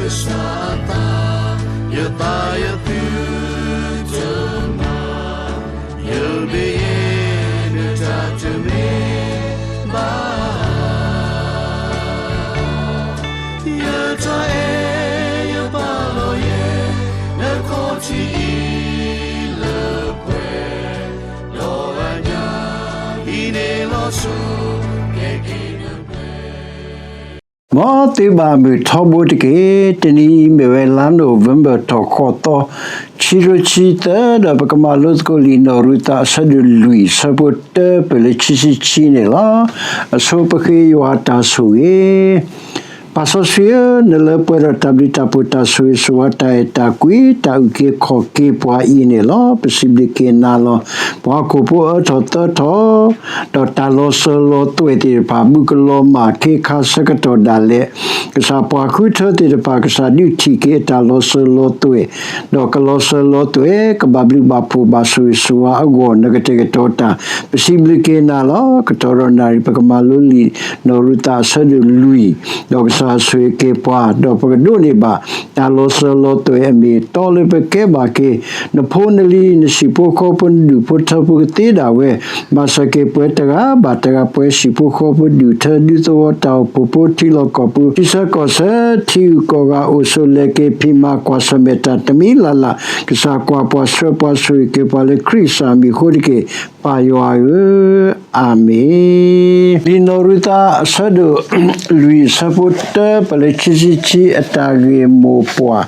ကစၢ်အသး, ယသးယသုတမၤ, ယမ့ၢ်ယဲနတၢ်တမ့ၢ် ဘၣ်, ယတၢ်အဲၣ်ယပာ်လီၤယဲ နခီၣ်ထံးအံၤလၢပှဲၤ, ဒီးအညၣ်အံၤန့ၣ်လီၤဆီ ကဲက့ၤနပှဲၤ မ်သုဘၣ်မုာ်ထီဘိတက့ၢ်. တနံၤအံၤမ့ၢ်ဝဲလါနိၣ်ဝ့ဘၢၣ်ထီၣ်ဃိးသီ, ခံကထိခံဆံသၢ, ဒီးပကမၤလိသကိးလံာ်နီၣ်ရူၤသးအဆၢဒိၣ်လွံၢ် ဆၢဖိတၢပၢၢ်လၢခံဆံခံန့ၣ်လီၤ. အဆိပဃ့ယွၤအတၢ်ဆိၣ်ဂ့ၤ ပၢ်စီဆှံဧၢ, နလၢပှဲၤဒီးတၢ်ဘျုးတၢ်ဖှိၣ်တၢ်ဆိၣ်ဂ့ၤဆိၣ်ဝါတၢ်အဲၣ်တၢ်ကွံ တၢ်အုၣ်က့ၤခီၣ်က့ၤပှၤအံၤန့ၣ်လီၤ. ပစံးဘျုးက့ၤနၤလီၤ. ပှၤဟီၣ်ခိၣ်ဖိအၢထီၣ်သၢထီၣ် ဒီးတၢ်လီၤစၢၤလီၤသွဲၣ်သ့ၣ်တဖၣ် ဘူးကလီၤမၢ်ခ့ခါဆၢကတီၢ်ဒၣ်လဲာ်, ကစၢ်ပှၤဃုထၢသ့ၣ်တဖၣ် ကစၢ်ဒုးထံၣ်က့ၤအတၢ်လီၤစၢၤလီၤသွဲၣ်, ဒီးကလီၤစၢၤလီၤသွဲၣ် ကဘၣ်ဘျုးဘၣ်ဖှိၣ်ဘၣ်ဆိၣ်ဂ့ၤဆိၣ်ဝါအဂီၢ် နကတဲာ်ကတီၤတၢ် ပစံးဘျုးက့ၤနၤလီၤ. ကတီၢ်ဒီးနၣ်ရံၣ် ပကမၤလိလံာ်နီၣ်ရူၤသးအဆၢဒိၣ်လွံၢ်, ဒီးကစၢ်ဆိၣ်ဂ့ၤက့ၤပှၤ ဒီးပကဒိးန့ၢ်ဘၣ် တၢ်လီၤစၢၤလီၤသွဲၣ်အမ့ၢ်တီလၢပကဲဘၣ်က့ၤ နဖိနလံၤ နဟံၣ်ဖိဃီဖိ နဒူၣ်ဖိထၢဖိကသ့ဒၣ်ဝဲ, ဘၣ်ဆၣ်က့ၤပှဲၤတဂၤဘၣ်တဂၤ ပှဲၤဟံၣ်ဖိဃီဖိ ဒူၣ်ထၢဒူသဝီ တၢ်အိၣ်ဖှိၣ်ဖိ ထံလီၢ်ကီၢ်ပူၤ ထံဆၢကီၢ်ဆၢ ထံဂုၤကီၢ်ဂၤ အိၣ်ဆိးလဲၤက့ၤ ဖံးမၤကွၢ်ဆၢၣ်မဲာ်တၢ်တမံၤလၢ်လၢ်, ကစၢ်ကွၢ်ပှၤဆှၢပှၤဆိၣ်ဂ့ၤက့ၤပှၤလၢခရံာ်ကစၢ်မံၤအဃိတက့ၢ်. ပၢ်ယွၤဧၢ, အၤမ့ၣ်. လံာ်နီၣ်ရူၤသးအဆၢဒိၣ်လွံၢ် ဆၢဖိတၢပၢၢ်လၢခံဆံခံ အတၢ်ဂ့ၢ်မိၢ်ပှၢ်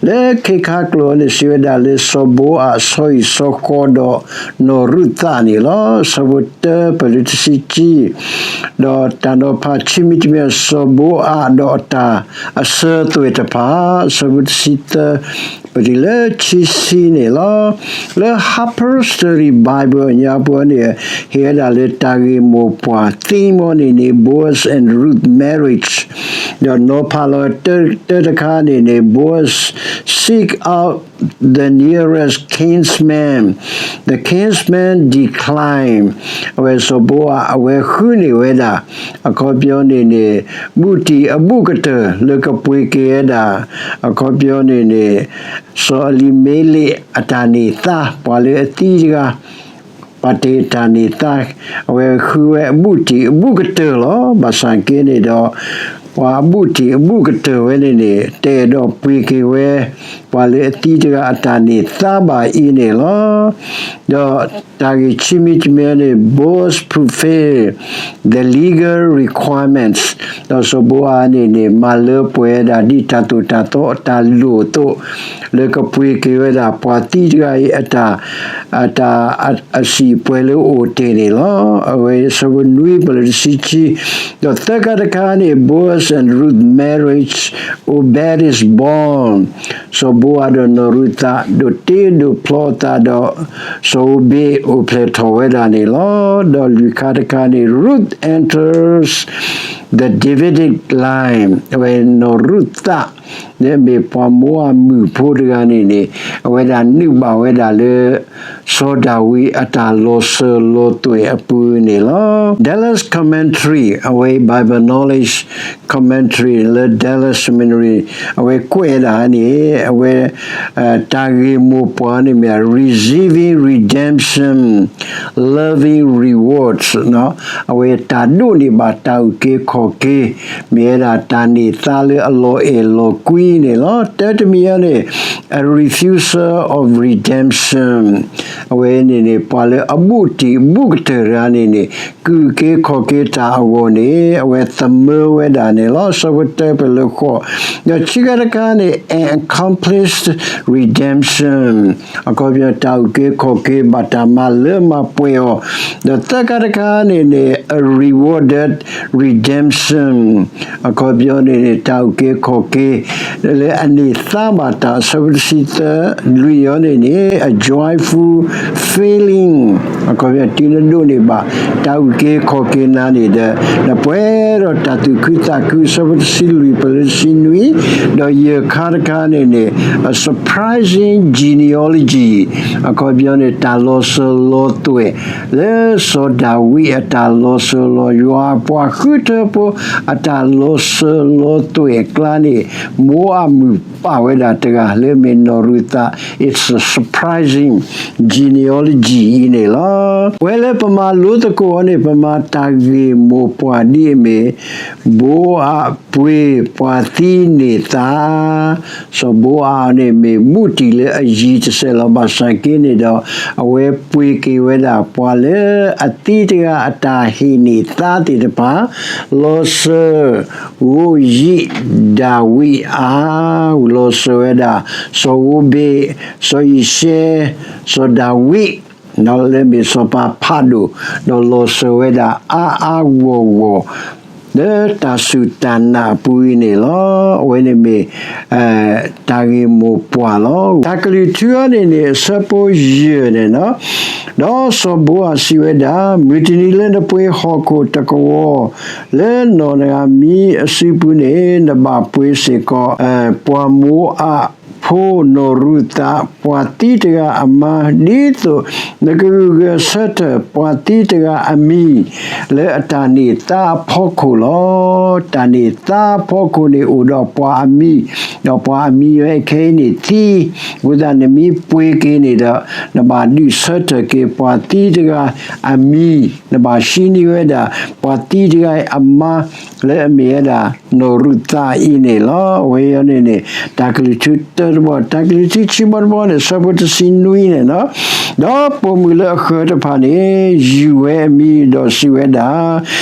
လၢခဲခါကျိာ်န့ၣ် စံးဝဲဒၣ်လၢ စီၤဘိအး ဆီဟံၣ်ဆီဃီဒီးနီၣ်ရူၤသးန့ၣ်လီၤ. ဆၢဖိတၢပၢၢ်လၢတဆံခံ ဒီးတၢ်နီၤဖးခံမံၤတမံၤ စီၤဘိအးဒီးအတၢ်အစၢၤအသွဲၣ်တဖၣ်, ဆၢဖိတဆံသၢ ပတုၤလၢခံဆံန့ၣ်လီၤ. လၢ Harper's Study Bible အညါပှၤန့ၣ် ဟ့ၣ်ဝဲဒၣ်လၢတၢ်ဂ့ၢ်မိၢ်ပှၢ် သံမီန့ၣ်န့ၣ် Boaz and Ruth marriage ဒီးနီၤဖးလီၤတၢတခါန့ၣ်န့ၣ် Boaz seek out the nearest kinsman, the kinsman decline. အဝဲစီၤဘိအး အဝဲဃုန့ၢ်ဝဲဒၣ် အခီပညီန့ၣ်န့ၣ် ဘူးတံၢ်အဘူးကတၢၢ် လၢကပှ့ၤက့ၤဝဲဒၣ် အခီပညီန့ၣ်န့ၣ် စီၤအလံၤမ့လ့းအတၢ်န့ၢ်သါ ပှၤလၢအသံတဂၤ ပှၤတ့ၢ်တၢ်န့ၢ်သါ အဝဲဃုဝဲအဘူးတံၢ်အဘူးကတၢၢ်လီၤ. ဘၣ်ဆၣ်က့န့ၣ်ဒီး ပှၤအဘူးတံၢ်အဘူးကတၢၢ်ဝဲန့ၣ်န့ၣ် တအဲၣ်ဒိးပှ့ၤက့ၤဝဲ ပှၤလၢအသံတဂၤအတၢ်န့ၢ်သါဘၣ်အံၤန့ၣ်လီၤ. ဒီးတၢ်ဂ့ၢ်ခံမံၤတမံၤန့ၣ် Boaz fulfill the legal requirements ဒီးစီၤဘိအးန့ၣ်န့ၣ် မၤလၢပှဲၤဝဲဒၣ်ဒ်တၢ်သိၣ်တၢ်သီအတၢ်လိၣ်အသိး လၢကပှ့ၤက့ၤဝဲဒၣ်ပှၤသံတဂၤအံၤ အတၢ် အတၢ်အစံာ်ပှဲၤလၢအိၣ်တ့ၢ်န့ၣ်လီၤ. အဝဲဆၢဖိနွံပၢၢ်လၢတဆံခံ ဒီးသၢခါတခါန့ၣ် Boaz and Ruth marriage, Obed is born စီၤဘိအးဒီးနီၣ်ရူၤသး ဒိးတ့ဒိးဖျီအသးဒီး စီၤအိဘ့းအိၣ်ဖျဲၣ်ထီၣ်ဝဲဒၣ်န့ၣ်လီၤ. ဒီးလွံၢ်ခါတခါန့ၣ် Ruth enters the Davidic line အဝဲနီၣ်ရူၤသး န့ၣ်မ့ၢ်ပှၤမိအၤမုၣ်ဖိတဂၤန့ၣ်န့ၣ် အဝဲဒၣ်နုာ်ဘၣ်ဝဲဒၣ်လၢ စီၤဒၤဝံးအတၢ်လီၤစၢၤလီၤသွဲၣ်အပူၤန့ၣ်လီၤ. Dallas Commentary အဝဲ Bible Knowledge Commentary လၢ Dallas Seminary အဝဲကွဲးဒၣ်န့ၣ် အဝဲ တၢ်ဂ့ၢ်မိၢ်ပှၢ်န့ၣ်မ့ၢ် Receiving Redemption, Loving Rewards အဝဲတၢ်ဒိးန့ၢ်ဘၣ်တၢ်အုၣ်က့ၤခီၣ်က့ၤ မ့ၢ်ဝဲဒၣ်တၢ်န့ၢ်သါလၢအလီၤအဲၣ်လီၤကွံန့ၣ်လီၤ. တၢတမံၤအံၤန့ၣ် a refusal of redemption အဝဲန့ၣ်န့ၣ် ပှၤလၢအဘူးတံၢ်ဘူးကတၢၢ်တဂၤန့ၣ်န့ၣ် ကအုၣ်က့ၤခီၣ်က့ၤတၢ်အဂီၢ်န့ၣ် အဝဲသမၢဝဲဒၣ်န့ၣ်လီၤ. ဆၢဖိတၢပၢၢ်လၢဃိး ဒီးခံခါတခါန့ၣ် an accomplished redemption အခီပညီတၢ်အုၣ်က့ၤခီၣ်က့ၤဘၣ်တၢ်မၤလၢမၤပှဲၤအီၤ, ဒီးသၢခါတခါန့ၣ်န့ၣ် a rewarded redemption အခီပညီန့ၣ်န့ၣ် တၢ်အုၣ်က့ၤခီၣ်က့ၤ လၢအန့ၢ်သါဘၣ်တၢ် ဆၢဖိတဆံသၢ လွံၢ်အံၤန့ၣ်န့ၣ် a joyful feeling အခီပညီ တုၤနဒိးန့ၢ်ဘၣ် တၢ်အုၣ်က့ၤခီၣ်က့ၤနၤန့ၣ်ဒီး နပှဲၤဒီးတၢ်သူၣ်ခုသး အဆၢဖိတဆံလွံၢ် ပလၢတဆံနွံ, ဒီးယဲၢ်ခါတခါန့ၣ်န့ၣ် a surprising genealogy, အခီပညီန့ၣ် တၢ်လီၤစၢၤလီၤသွဲၣ်လၢစီၤဒၤဝံးအတၢ်လီၤစၢၤလီၤ, ယွၤအပှၤဃုထၢဖိအတၢ်လီၤစၢၤလီၤသွဲၣ်အကျါန့ၣ် မိအမုၣ်ပာ်ဝဲဒၣ်တဂၤလၢအမ့ၢ်နီၢ်ရူၤသး, it's a surprising genealogy အံၤန့ၣ်လီၤ. ပဝဲလၢပမၤလိသကိးအီၤန့ၣ် ပမၤတၢ်ဂ့ၢ်မိၢ်ပှၢ်ဒ်အမ့ၢ် ဘိအးပှ့ၤပှၤသံန့ၢ်သါ, စီၤဘိအးန့ၣ်မ့ၢ်ဘူၣ်တံၢ်လၢအယံၤတစဲးလီၤ. ဘၣ်ဆၣ်က့န့ၣ်ဒီး အဝဲပှ့ၤက့ၤဝဲဒၣ်ပှၤလၢအသံတဂၤအတၢ်ဟ့ၣ်န့ၢ်သါသ့ၣ်တဖၣ်, လီၤစၢၤ ဧိၤယံး ဒၤဝံးအါ, လီၤစၢၤဝဲဒၣ် စီၤဧိၤဘ့း, စီၤယံၤၡဲ, စီၤဒၤဝံး လၢမ့ၢ်စီၤပၤဖးဒိၣ်, ဒီးလီၤစၢၤဝဲဒၣ်အါအါဂီၢ်ဂီၢ် လၢတၢ်စူၢ်တၢ်နာ်အပူၤအံၤန့ၣ်လီၤ. အဝဲန့ၣ်မ့ၢ် တၢ်ဂ့ၢ်မိၢ်ပှၢ်လီၤ. တၢ်ကလုၢ်ထူအံၤန့ၣ်န့ၣ် အဆၢဖိယဲၢ်န့ၣ်လီၤ. ဒီးစီၤဘိအးစံးဝဲဒၣ်, မုၢ်တနံၤလၢနပှ့ၤဟီၣ်ခိၣ်တကဝီၤ လၢနီၢ်နဂၤမံအစုပူၤန့ၣ် နဘၣ်ပှ့ၤစ့ၢ်ကီး ပှၤမိအးဖိနီၢ်ရူၤသး ပှၤသံတဂၤအမါ, ဒ်သိးနကဂုာ်ဂဲၤဆၢထၢၣ်ပှၤသံတဂၤအမံၤ လၢအတၢ်န့ၢ်သါအဖီခိၣ်လီၤ. တၢ်န့ၢ်သါအဖီခိၣ်န့ၣ်အိၣ်ဒီးပှၤအမံၤ, ဒီးပှၤအမံၤဝဲခဲအံၤန့ၣ်သံ, အဃိသတးနမ့ၢ်ပှ့ၤက့ၤန့ၣ်ဒီး နဘၣ်ဒုးဆၢထၢၣ်က့ၤပှၤသံတဂၤအမံၤ, နဘၣ်ဟံးန့ၢ်ဝဲဒၣ် ပှၤသံတဂၤအမါ လၢအမ့ၢ်ဝဲဒၣ် နီၢ်ရူၤသးအံၤန့ၣ်လီၤ. အဝဲအံၤန့ၣ်န့ၣ် တၢ်ကလုၢ်ထူတၢတဘီ, တၢ်ကလုၢ်ထူခံဘီတဘီန့ၣ် အဆၢဖိတဆံနွံန့ၣ်လီၤ. ဒီးပိာ်မုၣ်လၢအဃၢၤတဖၣ်န့ၣ် ယူၢ်ဝဲအမံၤဒီးစံးဝဲဒၣ်,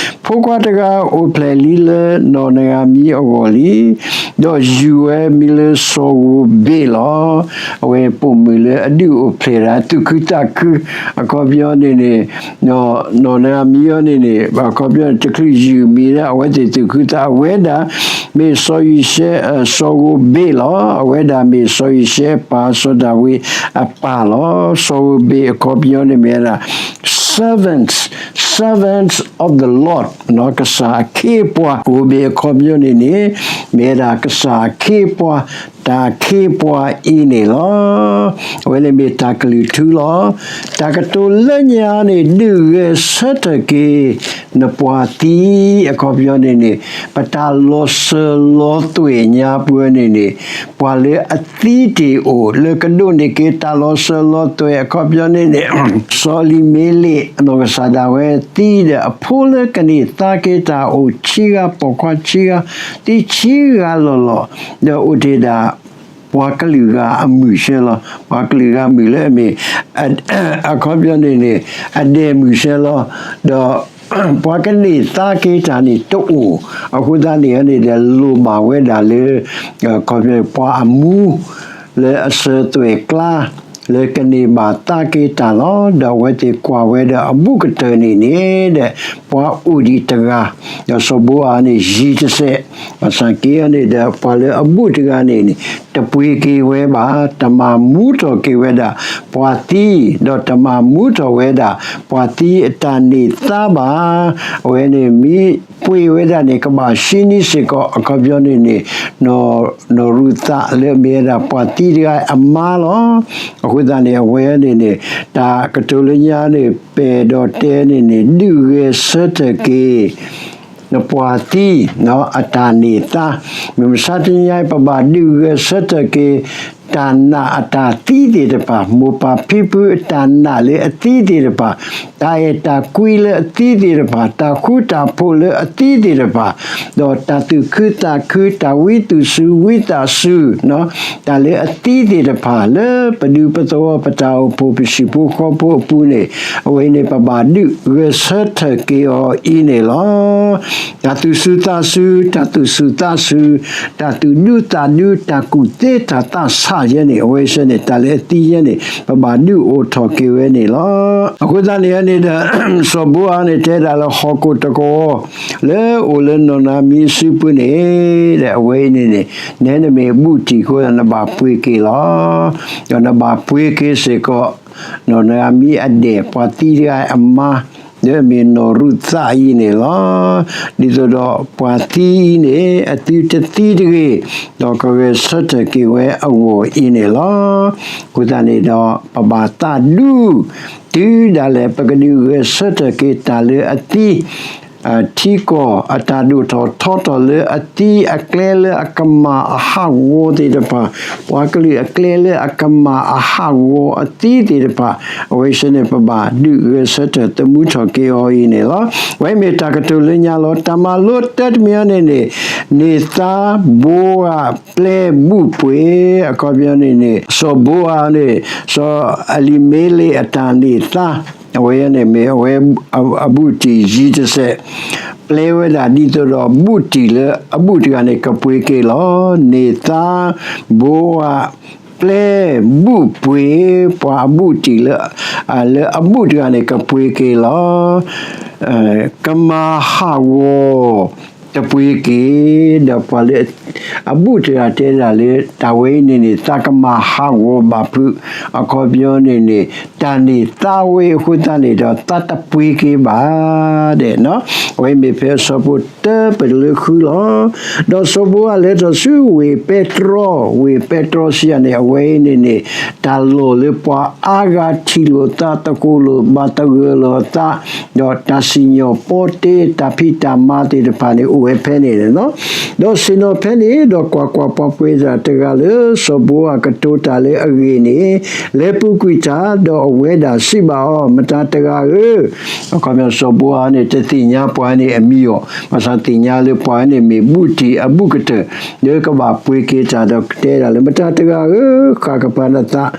ဖိခွါတဂၤအိၣ်ဖျဲၣ်လံလၢနီၢ်နဂၤမံအဂီၢ်လံ, ဒီးယူၢ်ဝဲမံၤလၢစီၤဧိၤဘ့းလီၤ. အဝဲပိာ်မုၣ်လၢအဒုးအိၣ်ဖျဲၣ်တၢ်သူၣ်ခုသးခု, အခီပညီန့ၣ်န့ၣ် နီၢ်နဂၤမံအံၤန့ၣ်န့ၣ် အခီပညီန့ၣ် တချုးယူၢ်မံၤလၢအဝဲသ့ၣ်သူၣ်ခုသး အဝဲဒၣ် မ့ၢ်စီၤယံၤၡဲ, စီၤဧိၤဘ့းလီၤ. အဝဲဒၣ်မ့ၢ်စီၤယံၤၡဲပၢ် စီၤဒၤဝံးအပၢ်လီၤ. စီၤဧိၤဘ့းအခီပညီန့ၣ်မ့ၢ်ဝဲဒၣ် servants, servants of the Lord, ကစၢ်အခ့အပှၤ, ဧိၤဘ့းအခီပညီန့ၣ်န့ၣ် မ့ၢ်ဝဲဒၣ်ကစၢ်အခ့အပှၤ, တၢ်အခ့အပှၤအံၤန့ၣ်လီၤ. အဝဲန့ၣ်မ့ၢ်တၢ်ကလုၢ်ထူလီၤ. တၢ်ကတိၤလၢညါန့ၣ် ဒုးဂဲၤဆၢထၢၣ်က့ၤ နပှၤသံ အခီပညီန့ၣ်န့ၣ် ပတၢ်လီၤစၢၤလီၤသွဲၣ်ညါပူၤန့ၣ်န့ၣ် ပှၤလၢအသံတ့ၢ်အိၣ် လၢကဒိးန့ၢ်က့ၤတၢ်လီၤစၢၤလီၤသွဲၣ် အခီပညီန့ၣ်န့ၣ် စီၤအလံၤမ့လ့း နီၢ်ကစၢ်ဒၣ်ဝဲသံဒီး အဖိလၢကန့ၢ်သါက့ၤတၢ်အိၣ်ခံဂၤ ပိာ်ခွါခံဂၤ သံခံဂၤလီၢ်လီၢ် ဒီးအိၣ်တ့ၢ်ဒၣ် ပှၤကလုာ်ဂၤအမုၢ်ဆဲလီၤ. ပှၤကလုာ်ဂၤမုၢ်လၢအမ့ၢ် အခီပညီန့ၣ်န့ၣ် အဒဲၣ်မုၢ်ဆဲလီၤ. ဒီး ပှၤကန့ၢ်သါက့ၤတၢ်န့ၣ်တအိၣ်, အဃိသတးန့ၣ်န့ၣ်ဒီး လိၣ်ဘၣ်ဝဲဒၣ်လၢ အခီပညီ ပှၤအမူ လၢအစၢၤသွဲၣ်ကျါ လၢကန့ၢ်ဘၣ်သါက့ၤတၢ်လီၤ. ဒီးအဝဲသ့ၣ်ကွၢ်ဝဲဒီးအဘူးကတၢၢ်န့ၣ်န့ၣ်ဒီး ပှၤအိၣ်ဒံးတဂၤ, ဒီးစီၤဘိအၤန့ၣ် ယံၤတစဲး, ဘၣ်ဆၣ်က့န့ၣ်ဒီး ပှၤလၢအဘူးတဂၤန့ၣ်န့ၣ် တပှ့ၤက့ၤဝဲဘၣ်, တမၤမူထီၣ်က့ၤဝဲဒၣ် ပှၤသံ, ဒီးတမၤမူထီၣ်ဝဲဒၣ် ပှၤသံအတၢ်န့ၢ်သါဘၣ်. အဝဲန့ၣ်မ့ၢ်ပှ့ၤဝဲဒၣ်န့ၣ် ကဘၣ်ဟံးန့ၢ်စ့ၢ်ကီး အခီပညီန့ၣ်န့ၣ် နီၢ်ရူၤသးလၢအမ့ၢ်ဝဲဒၣ် ပှၤသံတဂၤအမါလီၤ. အဃိသတးန့ၣ် အဝဲန့ၣ်န့ၣ် တၢ်ကတိၤလၢညါန့ၣ် ပဲၢ်ဒီးတဲန့ၣ်န့ၣ် ဒုးဂဲၤဆၢထၢၣ်က့ၤ နပှၤသံ အတၢ်န့ၢ်သါ, မုၢ်မဆါတနံၤအံၤ ပဘၣ်ဒုးဂဲၤဆၢထၢၣ်က့ၤ တၢ်နာ်အတၢ်သံသ့ၣ်တဖၣ်, မိၢ်ပၢ်ဖံဖုအတၢ်နာ်လၢအသံသ့ၣ်တဖၣ်, တၢ်အဲၣ်တၢ်ကွံလၢအသံသ့ၣ်တဖၣ်, တၢ်ဃူတၢ်ဖိးလၢအသံသ့ၣ်တဖၣ်, ဒီးတၢ်သူၣ်ခုသးခု, တၢ်ဝံသူၣ်စူၤဝံသးစူၤ တၢ်လၢအသံသ့ၣ်တဖၣ် လၢပဒူပသဝီ ပတၢ်အိၣ်ဖှိၣ်ပဟံၣ်ဖိဃီဖိအပူၤန့ၣ် အဝဲန့ၣ် ပဘၣ်ဒုးဂဲၤဆၢထၢၣ်က့ၤအီၤအံၤန့ၣ်လီၤ. တၢ်သူၣ်စူၤသးစူၤ, တၢ်သူၣ်စူၤသးစူၤ, တၢ်သူၣ်ဒူသးဒူ, တၢ်ကူၣ်သ့တၢ်သးဆးယဲန့ၣ် အဝဲစဲန့ၣ် တၢ်လၢအသံယဲန့ၣ် ပဘၣ်ဒုးအိၣ်ထီၣ်က့ၤဝဲန့ၣ်လီၤ. အဃိသတးန့ၣ်န့ၣ်ဒီး စီၤဘိအၤန့ၣ် တဲဒၣ်လၢဟီၣ်ခိၣ်တကဝီၤ လၢအိၣ်လၢနီၢ်နၤမံအစုပူၤန့ၣ် ဒီးအဝဲအံၤန့ၣ်န့ၣ် နဲနမ့ၢ်ဘူၣ်တံၢ်အဃိ နဘၣ်ပှ့ၤက့ၤလီၤ. ဒီးနဘၣ်ပှ့ၤက့ၤစ့ၢ်ကီး နီၢ်နၤမံအဒဲၣ် ပှၤသံတဂၤအမါ လၢအမ့ၢ်နီၢ်ရူၤသးအံၤန့ၣ်လီၤ. ဒ်သိးဒီးပှၤသံအံၤန့ၣ် အသုတသံတဂ့ၤ, ဒီးကဂဲၤဆၢထၢၣ်က့ၤဝဲအဂီၢ်အံၤန့ၣ်လီၤ. အဃိသတးန့ၣ်ဒီး ပဘၣ်သးဒူ တုၤဒၣ်လဲာ် ပကဒုးဂဲၤဆၢထၢၣ်က့ၤတၢ်လၢအသံ ထံကီၢ်အတၢ်ဒိၣ်ထီၣ်ထီထီၣ်လၢအသံအကျဲလၢအကမၣ်အဟးဂီၤသ့ၣ်တဖၣ်, ပှၤကလုာ်အကျဲလၢအကမၣ်အဟးဂီၤအသံသ့ၣ်တဖၣ်, အဝဲဆၢန့ၣ် ပဘၣ်ဒုးဂဲၤဆၢထၢၣ်သမူထီၣ်က့ၤအီၤအံၤန့ၣ်လီၤ. အဝဲမ့ၢ်တၢ်ကတိၤလၢညါလီၤ. တၢ်မၤလိတၢ်တမံၤအံၤန့ၣ်န့ၣ်, န့ၢ်သါဘိအၣ်ပျဲဘူၣ်ပှ့ၤ, အခီပညီန့ၣ်န့ၣ် စီၤဘိအၣ်န့ၣ် စီၤအလံၤမ့လ့းအတၢ်န့ၢ်သါ အဝဲန့ၣ်မ့ၢ်အဝဲအဘူၣ်တံၢ်ယံၤတစဲး, ပျဲဝဲဒၣ်ဒ်သိးဒီးဘူၣ်တံၢ်လၢအဘူၣ်တဂၤန့ၣ် ကပှ့ၤက့ၤလီၤ. န့ၢ်သါဘိအၣ်ပျဲဘူၣ်ပှ့ၤ, ပှၤအဘူၣ်တံၢ်လၢ လၢအဘူၣ်တဂၤန့ၣ်ကပှ့ၤက့ၤလီၤ. ကမၤဟးဂီၤ တပှ့ၤက့ၤ, ဒီးပှၤလၢအဘူၣ်တဂၤတဲဒၣ်လၢ တၢ်ဝဲအံၤန့ၣ်န့ၣ် သးကမၤဟးဂီၤဘၣ်ဖုး, အခီပညီန့ၣ်န့ၣ် တၢ်န့ၢ်သါဝဲအဃိသတးန့ၣ်ဒီး သးတပှ့ၤက့ၤဘၣ်ဒဲး, အဝဲမ့ၢ်ဖဲအဆၢဖိတၢပတလၢဃုလီၤ. ဒီးစီၤဘိအၣ်လဲၤထီၣ်ဆူဝ့ၢ်ပဲတြီ, ဝ့ၢ်ပဲတြီစံးယၤန့ၣ် အဝဲအံၤန့ၣ်န့ၣ် တၢ်လီၢ်လၢပှၤအါဂၤထံၣ်လိာ်သး သကိးလိာ်ဘၣ်သဂၢၢ်လိာ်သး ဒီးတၢ်စံၣ်ညီၣ်ပီတ့ တၢ်ဖံးတၢ်မၤသ့ၣ်တဖၣ်န့ၣ် အိၣ်ဝဲဖဲန့ၣ်လီၤ. ဒီးဆ့ၣ်နီၤဖဲန့ၣ်, ဒီးကွၢ်ကွၢ်, ပှၤပှ့ၤတၢ်တဂၤလၢစီၤဘိအၣ်ကတိၤတၢ်လၢအဂ့ၢ်န့ၣ် လဲၤပူၤကွံာ်တၢ်, ဒီးအဝဲဒၣ်စံးဘၣ်အီၤ, မတၤတဂၤဧၢ, အခီပညီစီၤဘိအၣ်န့ၣ် တသ့ၣ်ညါပှၤန့ၣ်အမံၤအီၤ, ဘၣ်ဆၣ်သ့ၣ်ညါလၢပှၤန့ၣ်မ့ၢ်ဘူၣ်တံၢ်အဘူၣ်ကတၢၢ် လၢကဘၣ်ပှ့ၤက့ၤတၢ်ဒီးကတဲဒၣ်လၢ မတၤတဂၤဧၢ, ဃၣ်ကပၤနသး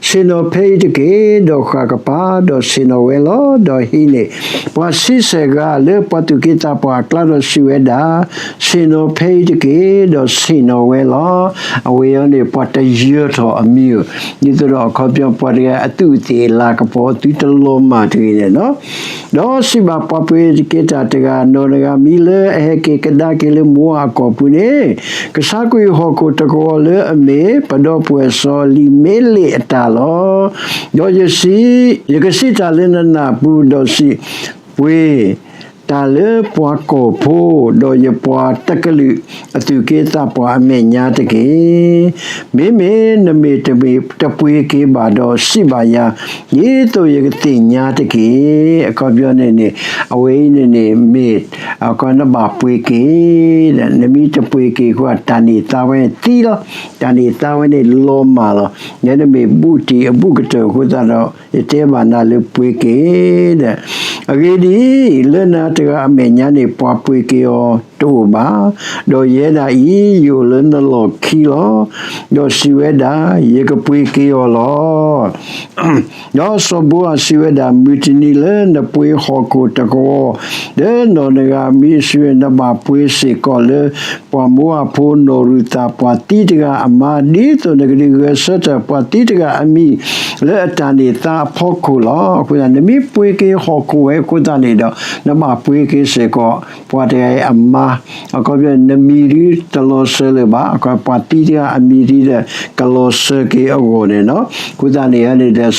ဆ့ၣ်နီၤဖဲအံၤတက့ၢ်, ဒီးဃၣ်ကပၤ, ဒီးဆ့ၣ်နီၤဝဲလီၤ. ဒီးဟံးန့ၢ်ပှၤဆံဆဲၣ်ဂၤလၢပှၤသူၣ်က့သးပှၢ်အကျါဒီးစံးဝဲဒၣ်, ဆ့ၣ်နီၤဖဲအံၤတက့ၢ်, ဒီးဆ့ၣ်နီၤဝဲလီၤ. အဝဲအံၤန့ၣ် ပှၤတယၢၤထီၣ်အမံၤဧိၤ, ဒ်သိးဒီးအခီပညီပှၤတဂၤအသူးအသ့ၣ်လၤကပီၤ သုတလီၤမၢ်တဂ့ၤန့ၣ်လီၤ. ဒီးစံးဘၣ်ပှၤပှ့ၤက့ၤတၢ်တဂၤ, နီၢ်တဂၤမံလၢအဟဲက့ၤကဒါက့ၤလၢမိၤအၣ်အကီၢ်ပူၤန့ၣ် ကဆါကွံာ်ဟီၣ်ခိၣ်တကဝီၤလၢအမ့ၢ် ပဒီပုၢ်ဝဲၢ်စီၤလံၤမ့လ့းအတၢ်လီၤ. ဒီးယစံး, ယကစံးတၢ်လၢနနၢ်ပူၤ, ဒီးစံး, ပှ့ၤတၢ်လၢပှၤကီၢ်ဖိ, ဒီးယပှၤတကလုာ်အသူၣ်က့သးပှၢ်အမဲာ်ညါတက့ၢ်. မ့မ့ၢ်နမ့ၢ်တမ့ၢ်တပှ့ၤက့ၤဘၣ်ဒီး စံးဘၣ်ယၤ, ဒ်သိးယကသ့ၣ်ညါတက့ၢ်. အခီပညီန့ၣ်န့ၣ် အဝဲအံၤန့ၣ်န့ၣ် မ့ၢ် နဘၣ်ပှ့ၤက့ၤ, နမ့ၢ်တပှ့ၤက့ၤအဃိ တၢ်န့ၢ်သါဝဲန့ၣ်သံလီၤ. တၢ်န့ၢ်သါဝဲန့ၣ်လီၤမၢ်လီၤ. နမ့ၢ်ဘူၣ်တံၢ်အဘူၣ်ကတၢၢ်အဃိသတးဒီး ယတဲဘၣ်နၤလၢပှ့ၤက့ၤဒီး, အဂ့ၢ်ဒ်အံၤ, လၢနၤတဂၤအမဲာ်ညါန့ၣ် ပှၤပှ့ၤက့ၤအီၤတအိၣ်ဘၣ်. ဒီးယဲဒၣ်အံၤ ယအိၣ်လၢနလီၢ်ခံလီၤ. ဒီးစံးဝဲဒၣ်, ယကပှ့ၤက့ၤအီၤလီၤ. ဒီးစီၤဘိအၣ်စံးဝဲဒၣ်, မုၢ်တနံၤလၢနပှ့ၤဟီၣ်ခိၣ်တကဝီၤ, ဒီးနီၢ်တဂၤမံစံးဝဲ, နဘၣ်ပှ့ၤစ့ၢ်ကီးလၢပှၤမိၤအၣ်ဖိနီၢ်ရူၤသး ပှၤသံတဂၤအမါ, ဒ်သိးနကဒုးဂဲၤဆၢထၢၣ်ပှၤသံတဂၤအမံၤ လၢအတၢ်န့ၢ်သါအဖီခိၣ်လီၤ. အဃိသတး နမ့ၢ်ပှ့ၤက့ၤဟီၣ်ခိၣ်ဝဲအဃိသတးန့ၣ်ဒီး နဘၣ်ပှ့ၤက့ၤစ့ၢ်ကီး ပှၤတဂၤအံၤအမါ, အခီပညီ နမံၤဒ်တလီၤစၢၤလၢၤဘၣ်, အခီ ပှၤသံတဂၤအမံၤဒ်ဒီး ကလီၤစၢၤက့ၤအဂီၢ်န့ၣ်လီၤ. အဃိသတးန့ၣ်န့ၣ်ဒီး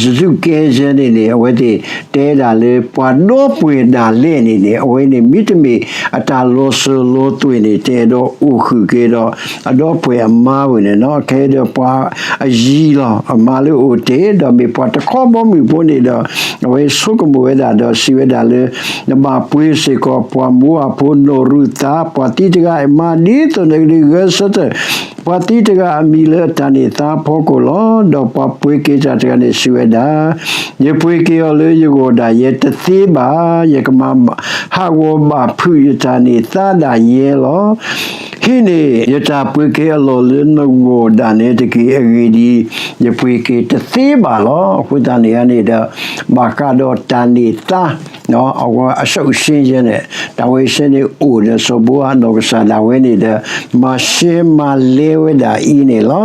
စဒူးကဲယဲန့ၣ်န့ၣ် အဝဲသ့ၣ်တဲဒၣ်လၢ ပှၤဒီပုၢ်ဝဲၢ်ဒၣ်လဲာ်န့ၣ်န့ၣ် အဝဲန့ၣ် မ့တမ့ၢ်အတၢ်လီၤစၢၤလီၤသွဲၣ်န့ၣ် တအဲၣ်ဒိးအိၣ်ဃုာ်က့ၤဒီး အဒီပုၢ်ဝဲၢ်အမါဝဲန့ၣ်လီၤ. ခဲအံၤဒီးပှၤအယံၤလီၤ, အမါလၢအိၣ်တ့ၢ်, ဒီးမ့ၢ်ပှၤတခီဘီမုၢ်ဖိန့ၣ်ဒီး အဝဲဆိကမိၣ်ဝဲဒၣ်ဒီးစံးဝဲဒၣ်လၢ နဘၣ်ပှ့ၤစ့ၢ်ကီးပှၤမိၤအၣ်ဖိနီၢ်ရူၤသး ပှၤသံတဂၤအမါ ဒ်သိးနကဒုးဂဲၤဆၢထၢၣ် ပှၤသံတဂၤအမံၤလၢအတၢ်န့ၢ်သါအဖီခိၣ်လီၤ. ဒီးပှၤပှ့ၤက့ၤတၢ်တဂၤန့ၣ်စံးဝဲဒၣ်, ယပှ့ၤက့ၤအီၤလၢယဂီၢ်ဒၣ်ယဲတသ့ဘၣ်. ယကမၤဟးဂီၤဘၣ်ဖုးယတၢ်န့ၢ်သါဒၣ်ယဲလီၤ. ဟံးန့ၢ်ယတၢ်ပှ့ၤက့ၤအလီၢ်လၢနဂီၢ်ဒၣ်နဲတက့ၢ်. အဂ့ၢ်ဒ်အံၤ, ယပှ့ၤက့ၤတသ့ဘၣ်လီၤ. အဃိသတးန့ၣ်န့ၣ်ဒီး ဘၣ်ဃးဒီးတၢ်န့ၢ်သါ အဝဲအဆၢၣ်စ့ယဲန့ၣ် တၢ်ဝဲအံၤစ့န့ၣ်အိၣ်ဒီးစီၤဘိအၣ်နီၢ်ကစၢ်ဒၣ်ဝဲန့ၣ်ဒီး မၤရှဲမၤလဲဝဲဒၣ်အံၤန့ၣ်လီၤ.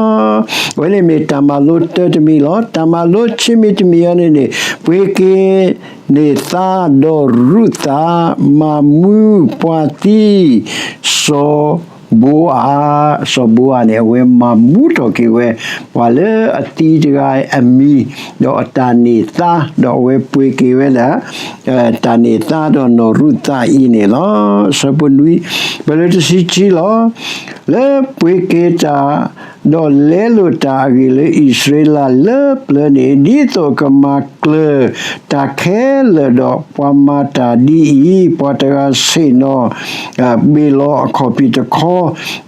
အဝဲန့ၣ်မ့ၢ်တၢ်မၤလိတၢတမံၤလီၤ. တၢ်မၤလိဆံမံၤတမံၤအံၤန့ၣ်န့ၣ် ပှ့ၤက့ၤန့ၢ်သါဒီးရူၤသး မၤမူပှၤသံ စီၤ ဘိအး, စီၤဘိအးန့ၣ် အဝဲမၤမူထီၣ်က့ၤဝဲ ပှၤလၢအသံတဂၤအမံၤ, ဒီးအတၢ်န့ၢ်သါ, ဒီးအဝဲပှ့ၤက့ၤဝဲဒၣ် တၢ်န့ၢ်သါဒီးနီၢ်ရူၤသးအံၤန့ၣ်လီၤ. အဆၢဖိနွံ, ပလၢတဆံခံလီၤ. လၢပှ့ၤက့ၤတၢ် ဒီးလဲလိာ်တၢ်အဂ့ၢ်လၢအံၣ်စရ့လးလၢပျၢၤန့ၣ်, ဒ်သိးအကမၤကျၢၤတၢ်ခဲလၢာ်ဒီး ပှၤမၤတၢ်ဒ်အံၤ, ပှၤတဂၤဆ့ၣ်နီၤ ဘ့ၣ်လီၤအခီၣ်ဖံးတခီ,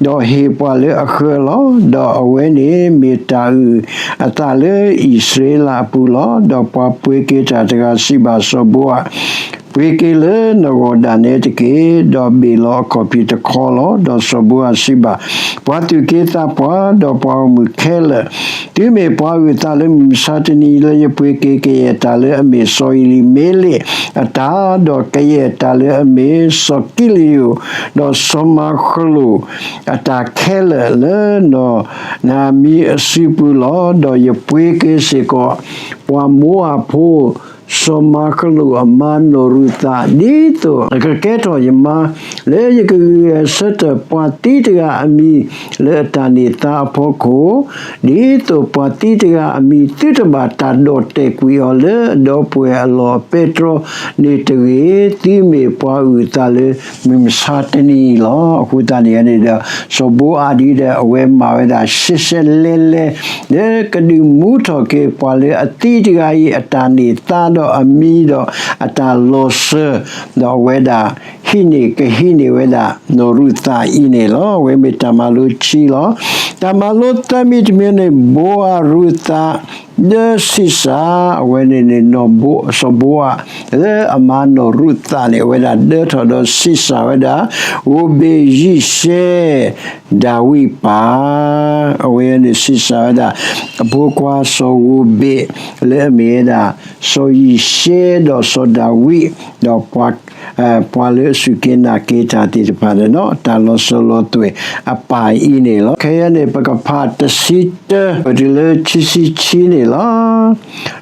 ဒီးဟ့ၣ်ပှၤလၢအဃၢၤလီၤ. ဒီးအဝဲန့ၣ်မ့ၢ်တၢ်အုၣ်အသးလၢအံၣ်စရ့လးအပူၤလီၤ. ဒီးပှၤပှ့ၤက့ၤတၢ်တဂၤစံးဘၣ်စီၤဘိအး, ပှ့ၤက့ၤလၢနဂီၢ်ဒၣ်နဲတက့ၢ်, ဒီးဘ့ၣ်လီၤအခီၣ်ဖံးတခီလီၤ. ဒီးစီၤဘိအးစံးဘၣ် ပှၤသူၣ်က့သးပှၢ် ဒီးပှၤဂီၢ်မုၢ်ခဲလၢာ်, တုၤမ့ၢ်ပှၤအုၣ်အသးလၢမုၢ်မဆါတနံၤအံၤ လၢယပှ့ၤက့ၤကယဲၢ်တၢ်လၢအမ့ၢ်စီၤအံၤလံးမ့လ့းအတၢ်, ဒီးကယဲၢ်တၢ်လၢအမ့ၢ်စီၤကံလယိၣ်, ဒီးစီၤမၤဃလိာ်အတၢ်ခဲလၢာ်လၢနီၢ်နၤမံအစုပူၤလီၤ. ဒီးယပှ့ၤက့ၤစ့ၢ်ကီး ပှၤမိအၤဖိ စီၤမၤဃလိာ်အမါနီၢ်ရူၤသး, ဒ်သိးအကကဲထီၣ်ယမါ, လၢယကဂုာ်ဂဲၤဆၢထၢၣ်ပှၤသံတဂၤအမံၤ လၢအတၢ်န့ၢ်သါအဖီခိၣ်, ဒ်သိးပှၤသံတဂၤအမံၤ သုတဘၣ်တၢ်ဒီၣ်တဲာ်ကွံာ်အီၤလၢအဒီပုၢ်ဝဲၢ်အလီၢ်အပဲတြီန့ၣ်တဂ့ၤ, သုမ့ၢ်ပှၤအုၣ်အသးလၢမုၢ်မဆါတနံၤအံၤလီၤ. အဃိသတးန့ၣ်န့ၣ်ဒီး စီၤဘိအးဒ်ဒီး အဝဲမၤဝဲဒၣ်ရှဲရှဲလဲလဲ လၢကဒုးမူထီၣ်က့ၤပှၤလၢအသံတဂၤအံၤ အတၢ်န့ၢ်သါဒီးအမံၤဒီး အတၢ်လီၤစၢၤ, ဒီးအဝဲဒၣ်ဟံးန့ၢ်ကဟံးန့ၢ်ဝဲဒၣ် နီၢ်ရူၤသးအံၤန့ၣ်လီၤ. အဝဲမ့ၢ်တၢ်မၤလိခံလီၤ. တၢ်မၤလိသၢမံၤတမံၤန့ၣ် ဘိအၤရူၤသး ဒီးဆံးစၢ်, အဝဲန့ၣ်န့ၣ် စီၤဘိအး လၢအမါနီၢ်ရူၤသးန့ၣ် အဝဲဒၣ်ဒၢထီၣ်ဒီးဆံးစၢ်ဝဲဒၣ် ဧိၤဘ့းယံၡဲ ဒၤဝံးပၢ်, အဝဲန့ၣ်ဆံးစၢ်ဝဲဒၣ် အဖိခွါစီၤဧိၤဘ့း လၢအမ့ၢ်ဝဲဒၣ် စီၤယံၡဲဒီးစီၤဒၤဝံး ဒီးပှၤ ပှၤလၢအစူၢ်က့ၤနာ်က့ၤတၢ်သ့ၣ်တဖၣ်န့ၣ် တၢ်လီၤစၢၤလီၤသွဲၣ်အပၢ်အံၤန့ၣ်လီၤ. ခဲအံၤန့ၣ် ပကဖးတဆံတၢ ပတုၤလၢခံဆံခံန့ၣ်လီၤ.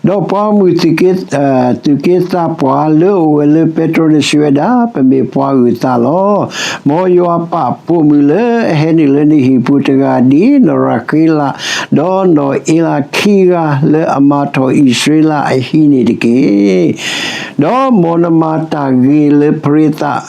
ဒီးပှၤဂီၢ်မုၢ် သူၣ်က့သးပှၢ်လၢအအိၣ်ဝဲလၢပဲတြီန့ၣ်စံးဝဲဒၣ်, ပမ့ၢ်ပှၤအုၣ်အသးလီၤ. မ်ယွၤပာ်ပိာ်မုၣ်လၢအဟဲနုာ်လၢနဟံၣ်ပူၤတဂၤဒ်နီၢ်ရၤဃ့လး ဒီးနီၢ်အ့လးခံဂၤ လၢအမၤထီၣ်အံၣ်စရ့လးအဟံၣ်န့ၣ်တက့ၢ်. ဒီးမ်နမၤတၢ်ဂ့ၤလၢဖရ့သး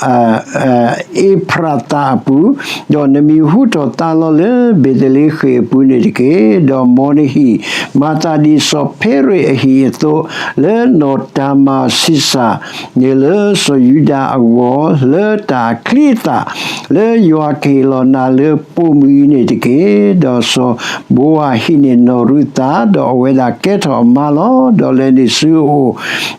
အ့ဖရသးအပူၤ, ဒီးနမံၤဟူထီၣ်သါလီၤလၢဘ့းသလ့ဃ့ၣ်အပူၤန့ၣ်တက့ၢ်. ဒီးမ်နဟံၣ်မၤသးဒ်စီၤဖ့ရ့းအဟံၣ်အသိး, လၢနီၢ်တၤမၤဆံးစၢ်န့ၣ်လၢစီၤယူဒၤအဂီၢ်, လၢတၢ်အချံအသၣ် လၢယွၤကဟ့ၣ်လီၤနၤလၢပိာ်မုၣ်အံၤန့ၣ်တက့ၢ်. ဒီးစီၤဘိအၤဟံးန့ၢ်နီၢ်ရူၤသး, ဒီးအဝဲဒၣ်ကဲထီၣ်အမါလီၤ. ဒီးလဲၤနုာ်ဆူအအိၣ်,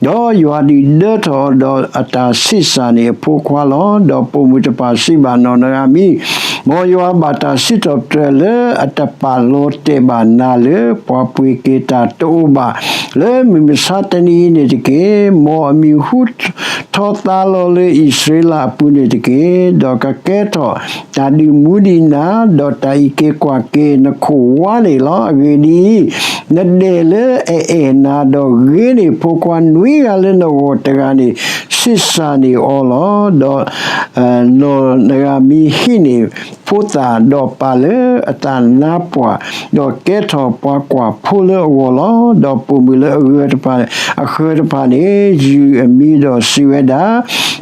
ဒီးယွၤဒုးဒၢထီၣ်ဒီးအတၢ်ဆံးစၢ်န့ၣ်အဖိခွါလီၤ. ဒီးပိာ်မုၣ်တဖၣ်စံးဘၣ်နီၢ်နၤမံၤ, မ်ယွၤဘၣ်တၢ်စံးထီၣ်ပတြၢၤလၢအတပာ်လီၤတဲာ်ဘၣ်နၤလၢ ပှၤပှ့ၤက့ၤတၢ်တအိၣ်ဘၣ် လၢမုၢ်မဆါတနံၤအံၤန့ၣ်တက့ၢ်. မ်အမံၤဟူထီၣ်သါလီၤလၢအံၣ်စရ့လးအပူၤန့ၣ်တက့ၢ်. ဒီးကကဲထီၣ်တၢ်ဒုးမူဒံးနၤ, ဒီးတၢ်အံးက့ၤကွၢ်က့ၤနခိၣ်ဝါန့ၣ်လီၤ. အဂ့ၢ်ဒ်အံၤ, နဒဲၣ်လၢအအဲၣ်နၤ, ဒီးဂ့ၤန့ၢ်ဖိခွါနွံဂၤလၢနဂီၢ်တဂၤန့ၣ် ဆံးစၢ်န့ၢ်အီၤလီၤ. ဒီးနီၢ်နၤမံၤဟံးန့ၢ်ဖိသၣ်, ဒီးပာ်လၢအသးနါပှၢ်, ဒီးကဲထီၣ်ပှၤကွၢ်ဖိလၢအဂီၢ်လီၤ. ဒီးပိာ်မုၣ်လၢအဂၢၢ်တဖၣ်, အဃၢၤတဖၣ်န့ၣ် ယုၢ်အမံၤဒီးစံးဝဲဒၣ်,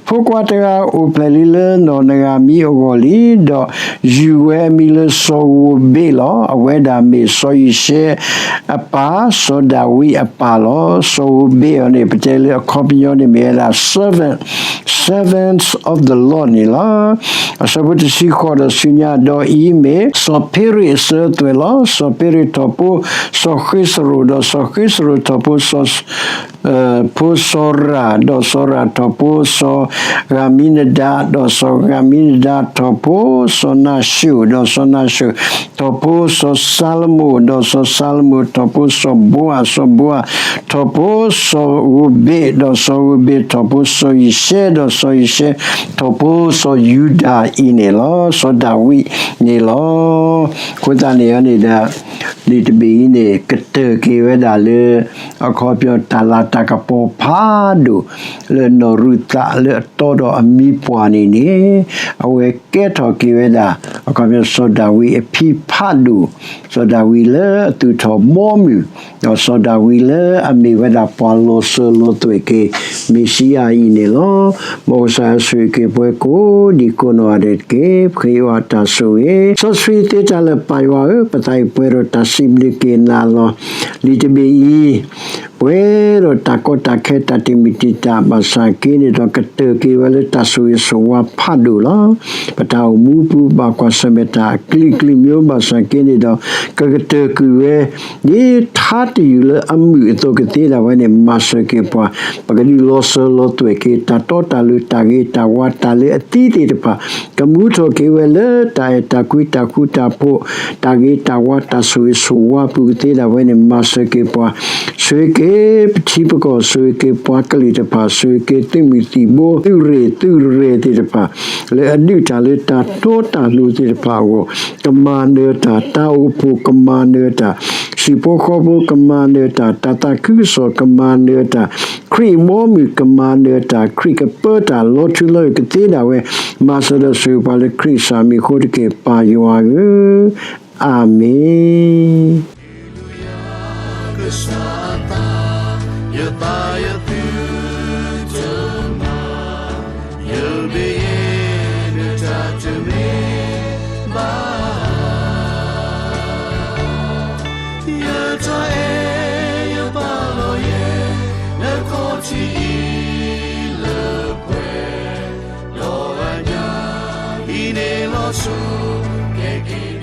ဖိခွါတဂၤအိၣ်ဖျဲၣ်လံလၢနီၢ်နၤမံၤအဂီၢ်လံ, ဒီးယုၢ်ဝဲအမံၤလၢစီၤဧိၤဘ့းလီၤ. အဝဲဒၣ်မ့ၢ်စီၤယံၡဲအပၢ်, စီၤဒၤဝံးအပၢ်လီၤ. စီၤဧိၤဘ့းအံၤန့ၣ် ပတဲလၢအခီပညီန့ၣ်မ့ၢ်ဝဲဒၣ် servant, servants of the Lord န့ၣ်လီၤ. အဆၢဖိတဆံဃိးဒီးဆူညါ, ဒီးအံၤမ့ၢ်စီၤဖ့ရ့းအစၢၤအသွဲၣ်လီၤ. စီၤဖ့ရ့းထီၣ်ဖိ စီၤဃ့စရိၣ်, ဒီးစီၤဃ့စရိၣ်ထီၣ်ဖိ ဖိစီၤရၣ်, ဒီးစီၤရၣ်ထီၣ်ဖိစီၤဧၤမံနဒၤ, ဒီးစီၤဧၤမံနဒၤထီၣ်ဖိစီၤနၤၡိၣ်, ဒီးစီၤနၤၡိၣ်ထီၣ်ဖိစီၤၡလမိၣ်, ဒီးစီၤၡလမိၣ်ထီၣ်ဖိစီၤဘိအၤ, စီၤဘိအၤထီၣ်ဖိစီၤဧိၤဘ့း, ဒီးစီၤဧိၤဘ့းထီၣ်ဖိ စီၤယံၤၡဲဒီးစီၤယံၤၡဲထီၣ်ဖိ စီၤယူဒၤအံၤန့ၣ်လီၤ. စီၤဒၤဝံးန့ၣ်လီၤ. အဃိသတးန့ၣ်န့ၣ်ဒီး လံာ်တဘ့ၣ်အံၤန့ၣ် ကတၢၢ်က့ၤဝဲဒၣ်လၢ အခီပညီတၢ်လၤတၢ်ကပီၤဖးဒိၣ် လၢနီၢ်ရူၤသးလၢအတီဒီးအမံၤပှၢ်န့ၣ်န့ၣ် အဝဲကဲထီၣ်က့ၤဝဲဒၣ် အခီပညီစီၤဒၤဝံးအဖံဖးဒိၣ်, စီၤဒၤဝံးလၢအသူၣ်ထီၣ်ဘီမုၢ်, ဒီးစီၤဒၤဝံးလၢအမ့ၢ်ဝဲဒၣ်ပှၤလီၤစၢၤလီၤသွဲၣ်က့ၤ မ့ၣ်ၡံအၤအံၤန့ၣ်လီၤ. မ်ကစၢ်ယွၤဆိၣ်ဂ့ၤက့ၤပှၤကိးဒံကိးနီၢ်ဂၤဒဲးတက့ၢ်. ပဃ့ယွၤတၢ်ဆိၣ်ဂ့ၤ စီဆှံသ့တၢ်လၢပၢ်ယွၤဧၢ, ပသးအံၤပှဲၤဒီးတၢ်စံးဘျုးက့ၤနၤလီၤ. လံာ်တဘ့ၣ်အံၤ ပှဲၤဒီးတၢ်ကီတၢ်ခဲတၢ်တမံၤတမံၤ ဘၣ်ဆၣ်က့န့ၣ်ဒီး ကတၢၢ်က့ၤဝဲလၢတၢ်ဆိၣ်ဂ့ၤဆိၣ်ဝါဖးဒိၣ်လီၤ. ပတၢ်အိၣ်မူပူၤ ဘၣ်ကွၢ်ဆၢၣ်မဲာ်တၢ်အကလုာ်ကလုာ်မံၤ ဘၣ်ဆၣ်က့န့ၣ်ဒီး ကကတၢၢ်ကွံာ်ဝဲ ဒ်ထါတယုၢ်လၢအမုာ်အသိးကသ့ဒၣ်ဝဲန့ၣ် မၤစၢၤက့ၤပှၤ ပကဒုးလီၤစၢၤလီၤသွဲၣ်က့ၤ တၢ်တီတၢ်လိၤ တၢ်ဂ့ၤတၢ်ဝါ တၢ်လၢအသံသ့ၣ်တဖၣ် ကမူထီၣ်က့ၤဝဲလၢတၢ်အဲၣ်တၢ်ကွံ တၢ်ဃူတၢ်ဖိး တၢ်ဂ့ၤတၢ်ဝါ တၢ်ဆိၣ်ဂ့ၤဆိၣ်ဝါပူၤကသ့ဒၣ်ဝဲန့ၣ် မၤစၢၤက့ၤပှၤ ဆိၣ်ဂ့ၤက့ၤပထံပကီၢ် ဆိၣ်ဂ့ၤက့ၤပှၤကလုာ်တဖၣ် ဆိၣ်ဂ့ၤက့ၤသုးမုၢ်သံၣ်ဘိ သုးရ့ၣ်သုးရဲၣ်သ့ၣ်တဖၣ် လၢအဒုးတၢ်လၢတၢ်တီတၢ်လိၤသ့ၣ်တဖၣ်အဂီၢ် ကမၤနၢၤတၢ် တၢ်အိၣ်ဖှိၣ်ကမၤနၢၤတၢ် ဟံၣ်ဖိဃီဖိကမၤနၢၤတၢ် တၢ်သးခုကစီၣ်ကမၤနၢၤတၢ် ခရံာ်ဘီမုၢ်ကမၤနၢၤတၢ် ခရံာ်ကပၢတၢ် လီၤထူလီၤယိာ်ကသ့ဒၣ်ဝဲ မၤစၢၤဒီးဆိၣ်ဂ့ၤပှၤလၢခရံာ်စၢ်မံၤအဃိတက့ၢ် ပၢ်ယွၤဧၢ, အၤမ့ၣ်. ကစၢ်အသး ယသးယသုတမၤ ယမ့ၢ်ယဲ နတၢ်တမ့ၢ်ဘၣ် ယတၢ်အဲၣ်ယပာ်လီၤယဲ နခီၣ်ထံးအံၤလၢပှဲၤ ဒီးအညၣ်အံၤန့ၣ်လီၤဆီ ကဲက့ၤ